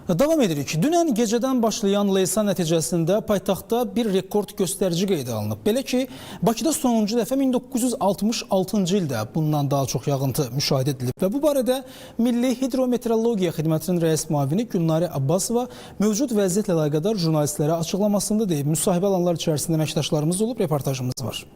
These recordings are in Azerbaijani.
Davam edirik. Dünən gecədən başlayan leysan nəticəsində paytaxtda bir rekord göstərici qeydə alınıb. Belə ki, Bakıda sonuncu dəfə 1966-cı ildə bundan daha çox yağıntı müşahidə edilib və bu barədə Milli Hidrometeorologiya Xidmətinin rəis müavini Gülnarə Abbasova mövcud vəziyyətlə əlaqədar jurnalistlərə açıqlamasında deyib. Müsahibə alanlar içərisində əməkdaşlarımız olub, reportajımız var.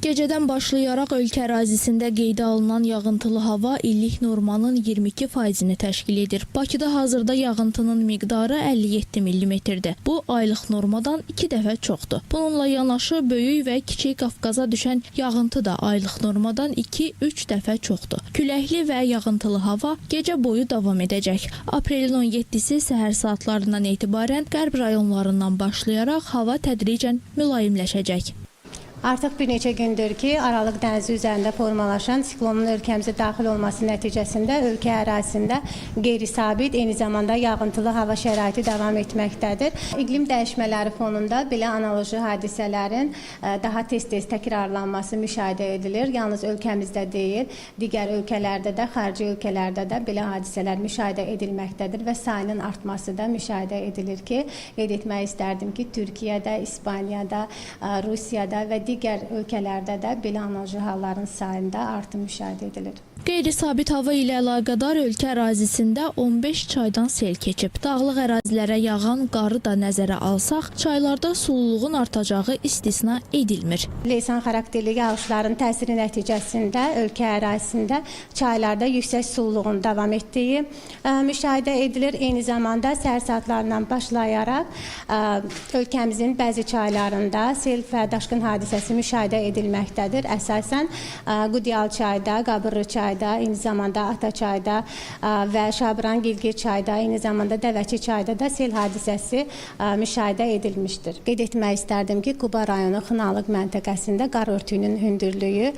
Gecədən başlayaraq ölkə ərazisində qeydə alınan yağıntılı hava illik normanın 22%-ni təşkil edir. Bakıda hazırda yağıntının miqdarı 57 millimetrdir. Bu aylıq normadan 2 dəfə çoxdur. Bununla yanaşı Böyük və Kiçik Qafqaza düşən yağıntı da aylıq normadan 2-3 dəfə çoxdur. Küləkli və yağıntılı hava gecə boyu davam edəcək. Aprelin 17-si səhər saatlarından etibarən qərb rayonlarından başlayaraq hava tədricən mülayimləşəcək. Artıq bir neçə gündür ki, Aralıq dənizi üzərində formalaşan siklonun ölkəmizə daxil olması nəticəsində ölkə ərazisində qeyri-sabit, eyni zamanda yağıntılı hava şəraiti davam etməkdədir. İqlim dəyişmələri fonunda belə analoji hadisələrin daha tez-tez təkrarlanması müşahidə edilir. Yalnız ölkəmizdə deyil, digər ölkələrdə də, xarici ölkələrdə də belə hadisələr müşahidə edilməkdədir və sayının artması da müşahidə edilir ki, qeyd etmək istərdim ki, Türkiyədə, İspaniyada, Rusiyada və digər ölkələrdə də belə analoji halların sayında artım müşahidə edilir. Qeyri-sabit hava ilə əlaqədar ölkə ərazisində 15 çaydan sel keçib. Dağlıq ərazilərə yağan qarı da nəzərə alsaq, çaylarda sululuğun artacağı istisna edilmir. Leysan xarakterli yağışların təsiri nəticəsində ölkə ərazisində çaylarda yüksək sululuğun davam etdiyi müşahidə edilir. Eyni zamanda səhər saatlarından başlayaraq ölkəmizin bəzi çaylarında sel və daşqın hadisəsi müşahidə edilməkdədir. Əsasən Qudyal çayda, Qabırlı çayda, eyni zamanda Ataçayda və Şabran Gilgir çayda, eyni zamanda Dəvəçi çayda da sel hadisəsi müşahidə edilmişdir. Qeyd etmək istərdim ki, Quba rayonu Xınalıq məntəqəsində qar örtüyünün hündürlüyü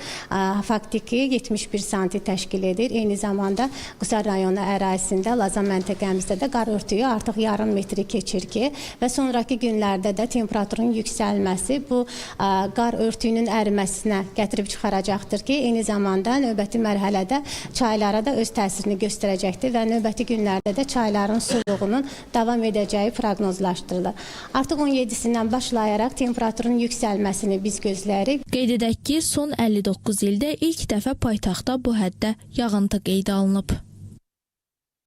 faktiki 71 santi təşkil edir. Eyni zamanda Qusar rayonu ərazisində Lazan məntəqəmizdə də qar örtüyü artıq yarım metri keçir ki, və sonrakı günlərdə də temperaturun yüksəlməsi bu qar örtüyünün əriməsinə gətirib çıxaracaqdır ki, eyni zamanda növbəti mərhələdə çaylara da öz təsirini göstərəcəkdir və növbəti günlərdə də çayların suluğunun davam edəcəyi proqnozlaşdırılır. Artıq 17-sindən başlayaraq temperaturun yüksəlməsini biz gözləyirik. Qeyd edək ki, son 59 ildə ilk dəfə paytaxtda bu həddə yağıntı qeydə alınıb.